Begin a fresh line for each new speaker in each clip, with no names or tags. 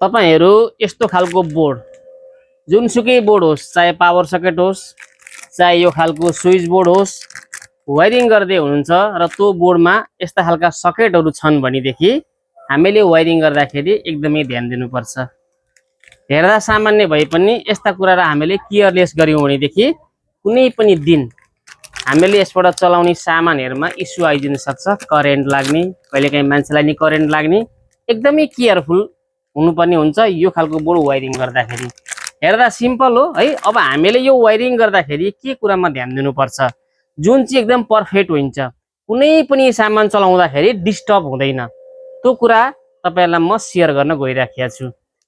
तपाईहरु यस्तो खालको बोर्ड जुनसुकै बोर्ड होस्, चाहे पावर सकेट होस्, चाहे यो खालको स्विच बोर्ड होस्, वायरिङ गर्दै हुनुहुन्छ र त्यो बोर्डमा यस्ता खालका सकेटहरु छन् भनेदेखि हामीले वायरिङ गर्दाखेरि एकदमै ध्यान दिनुपर्छ। हेर्दा सामान्य भए पनि यस्ता कुरालाई हामीले केयरलेस गर्यौं भनेदेखि कुनै पनि दिन हामीले यसबाट चलाउने सामानहरुमा इस्यु आइदिन सक्छ, करेन्ट लाग्ने, कहिलेकाहीँ मान्छेलाई नि करेन्ट लाग्ने। एकदमै केयरफुल हुनुपर्ने हुन्छ यो खालको बोर्ड वायरिङ गर्दाखेरि। हेर्दा सिम्पल हो है। अब हामीले यो वायरिङ गर्दाखेरि के कुरामा ध्यान दिनुपर्छ जुन चाहिँ एकदम पर्फेक्ट हुन्छ, कुनै पनि सामान चलाउँदाखेरि डिस्टर्ब हुँदैन, त्यो कुरा तपाईहरुलाई म शेयर गर्न गइराखेको छु।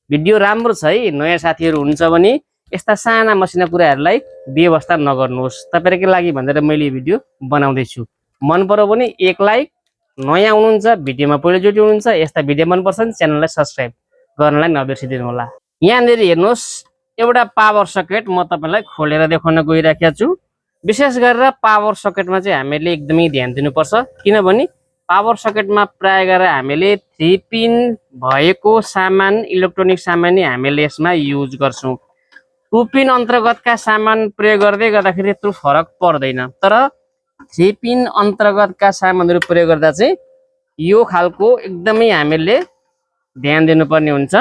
भिडियो राम्रो छ है, नयाँ साथीहरु हुनुहुन्छ भने यस्ता साना मसिना कुराहरुलाई बेवास्ता नगर्नुहोस्। तपाईहरुको लागि भनेर मैले भिडियो बनाउँदै छु। मन पर्यो भने एक लाइक, नयाँ हुनुहुन्छ भिडियोमा पहिलोचोटी हुनुहुन्छ यस्ता भिडियो मन पर्छ भने च्यानललाई सब्स्क्राइब गर्नलाई नबिर्सिदिनु होला। यहाँनेरि हेर्नुहोस् एउटा पावर सकेट म तपाईलाई खोलेर देखाउन गइराखेको छु। विशेष गरेर पावर सकेटमा चाहिँ हामीले एकदमै ध्यान दिनुपर्छ, किनभने पावर सकेटमा प्राय गरेर हामीले 3 पिन भएको सामान, इलेक्ट्रोनिक सामान नै हामीले यसमा युज गर्छौं। 2 पिन अन्तर्गतका सामान प्रयोग गर्दाखेरि त्यस्तो फरक पर्दैन, तर 3 पिन अन्तर्गतका सामानहरु प्रयोग गर्दा चाहिँ यो खालको एकदमै हामीले ध्यान दिनुपर्ने हुन्छ।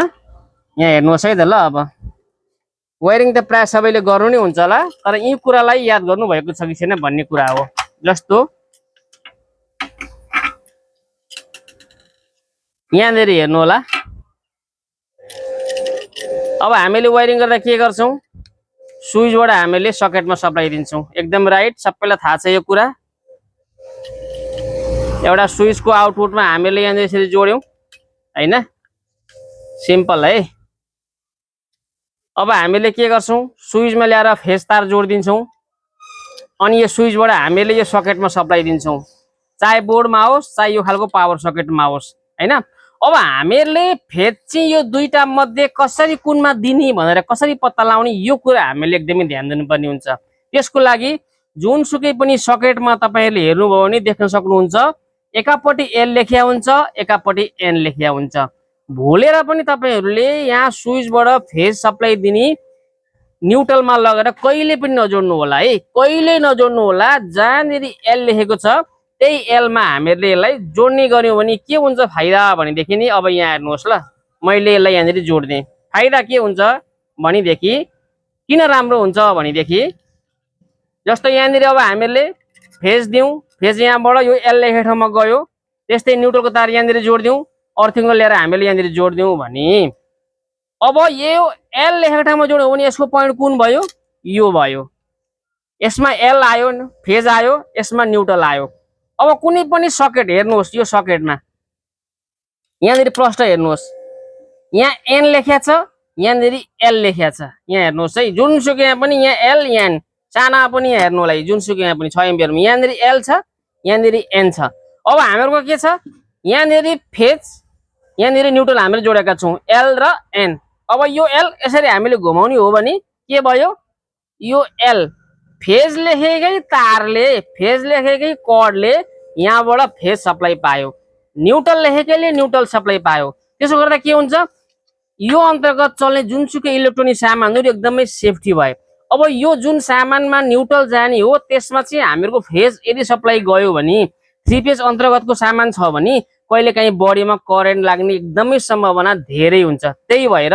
यहाँ हेर्नुहोस् है त ल। अब वायरिङ त प्राय सबैले गर्नु नै हुन्छ होला, तर यी कुरालाई याद गर्नु भएको छ कि छैन भन्ने कुरा हो। जस्तो यहाँनेरि हेर्नु होला। अब हामीले वायरिङ गर्दा के गर्छौं, स्विचबाट हामीले सकेटमा सप्लाई दिन्छौं। एकदम राइट, सबैलाई थाहा छ यो कुरा। एउटा स्विचको आउटपुटमा हामीले यहाँ यसरी जोड्यौं हैन, सिम्पल है। अब हामीले के गर्छौं, स्विचमा ल्याएर फेज तार जोडिदिन्छौं अनि यो स्विचबाट हामीले यो सकेटमा सप्लाई दिन्छौं, चाहे बोर्डमा होस् चाहे यो खालको पावर सकेटमा होस् हैन। अब हामीले फेज चाहिँ यो दुईटा मध्ये कसरी कुनमा दिने भनेर कसरी पत्ता लगाउने यो कुरा हामीले एकदमै ध्यान दिनुपर्ने हुन्छ। त्यसको लागि जुनसुकै पनि सकेटमा तपाईहरुले हेर्नुभयो भने देख्न सक्नुहुन्छ एकापट्टि एल लेखिया हुन्छ, एकापट्टि एन लेखिया हुन्छ। भुलेर पनि तपाईहरुले यहाँ स्विचबाट फेज सप्लाई दिने न्यूट्रलमा लगेर कहिले पनि नजोड्नु होला है, कहिले नजोड्नु होला। जहाँनेरि एल लेखेको छ त्यही एलमा हामीले यसलाई जोड्ने गर्यौं भने के हुन्छ फाइदा भनेदेखि नि, अब यहाँ हेर्नुहोस् ल, मैले यसलाई यहाँनेरि जोड्दिए फाइदा के हुन्छ भनेदेखि, किन राम्रो हुन्छ भनेदेखि, जस्तो यहाँनेरि अब हामीले फेज दियौं, फेज यहाँबाट यो एल लेखेको ठाउँमा गयो, त्यस्तै न्यूट्रलको तार यहाँनेरि जोड्दियौं, अर्थिङको लिएर हामीले यहाँनेरि जोड्दियौं भने अब यो एल लेखेको ठाउँमा जोड्यौं भने यसको पोइन्ट कुन भयो, यो भयो। यसमा एल आयो, फेज आयो, यसमा न्यूट्रल आयो। अब कुनै पनि सकेट हेर्नुहोस्, यो सकेटमा यहाँनेरि प्रश्न हेर्नुहोस्, यहाँ एन लेखेको छ, यहाँनेरि एल लेखेको छ। यहाँ हेर्नुहोस् है, जुनसुकै यहाँ पनि यहाँ एल एन, साना पनि यहाँ हेर्नु होला, जुनसुकै यहाँ पनि 6 एम्पियरमा यहाँनेरि एल छ, यहाँनेरि एन छ। अब हामीहरुको के छ, यहाँनेरि फेज, यहाँनेरि न्यूट्रल हामीले जोडेका छौं, एल र एन। अब यो एल यसरी हामीले घुमाउने हो भने के भयो, यो एल फेज लेखेकै तारले, फेज लेखेकै कर्डले यहाँबाट फेज सप्लाई पायो, न्यूट्रल लेखेकैले न्यूट्रल सप्लाई पायो। त्यसो गर्दा के हुन्छ, यो अन्तर्गत चल्ने जुनसुकै इलेक्ट्रोनिक सामानहरु एकदमै सेफ्टी भयो। अब यो जुन सामानमा न्यूट्रल जाने हो त्यसमा चाहिँ हामीहरुको फेज यदि सप्लाई गयो भने, 3 फेज अन्तर्गतको सामान छ भने कहिलेकाहीँ बडीमा करेन्ट लाग्ने एकदमै सम्भावना धेरै हुन्छ। त्यही भएर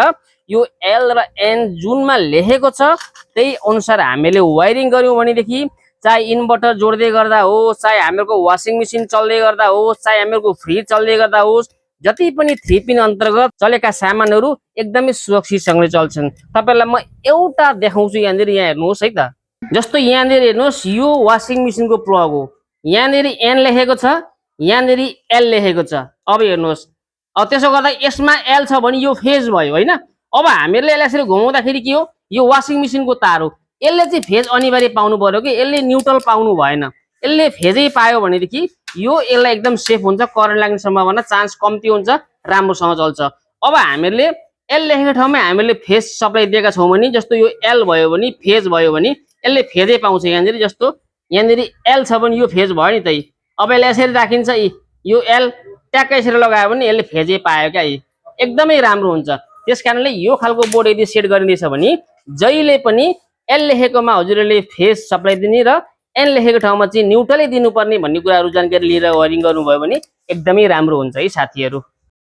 यो एल र एन जुनमा लेखेको छ त्यही अनुसार हामीले वायरिङ गर्यौं भनेदेखि, चाहे इन्भर्टर जोड्दै गर्दा होस्, चाहे हामीहरुको वाशिङ मेसिन चल्दै गर्दा होस्, चाहे हामीहरुको फ्रिज चल्दै गर्दा होस्, जति पनि 3 पिन अन्तर्गत चलेका सामानहरु एकदमै सुरक्षितसँगले चल्छन्। तपाईहरुलाई म एउटा देखाउँछु, यहाँनेरि यहाँ हेर्नुहोस् है त। जस्तो यहाँनेरि हेर्नुहोस्, यो वाशिङ मेसिनको प्लग हो, यहाँनेरि एन लेखेको छ, यहाँनेरि एल लेखेको छ। अब हेर्नुहोस्, अब त्यसो गर्दा यसमा एल छ भने यो फेज भयो हैन। अब हामीले यसलाई यसरी घुमाउँदाखेरि के हो, यो वाशिङ मेसिनको तार हो, यसले चाहिँ फेज अनिवार्य पाउनु पर्यो कि यसले न्यूट्रल पाउनु भएन। यसले फेजै पायो भनेदेखि यो यसलाई एकदम सेफ हुन्छ, करेन्ट लाग्ने सम्भावना चान्स कम्ती हुन्छ, राम्रोसँग चल्छ। अब हामीले एल लेखेको ठाउँमा हामीले फेज सप्लाई दिएका छौं भने, जस्तो यो एल भयो भने, फेज भयो भने यसले फेजै पाउँछ यहाँनेरि। जस्तो यहाँनेरि एल छ भने यो फेज भयो नि त। अब यसले यसरी राखिन्छ, यो एल ट्याक्कै यसरी लगायो भने यसले फेजै पायो क्या, एकदमै राम्रो हुन्छ। त्यसकारणले यो खालको बोर्ड यदि सेट गरिदिएछ भने जहिले पनि एल लेखेकोमा हजुरले फेज सप्लाई दिने र एन लेखेको ठाउँमा चाहिँ न्युट्रलै दिनुपर्ने भन्ने कुराहरू जानकारी लिएर वायरिङ गर्नुभयो भने एकदमै राम्रो हुन्छ है साथीहरू।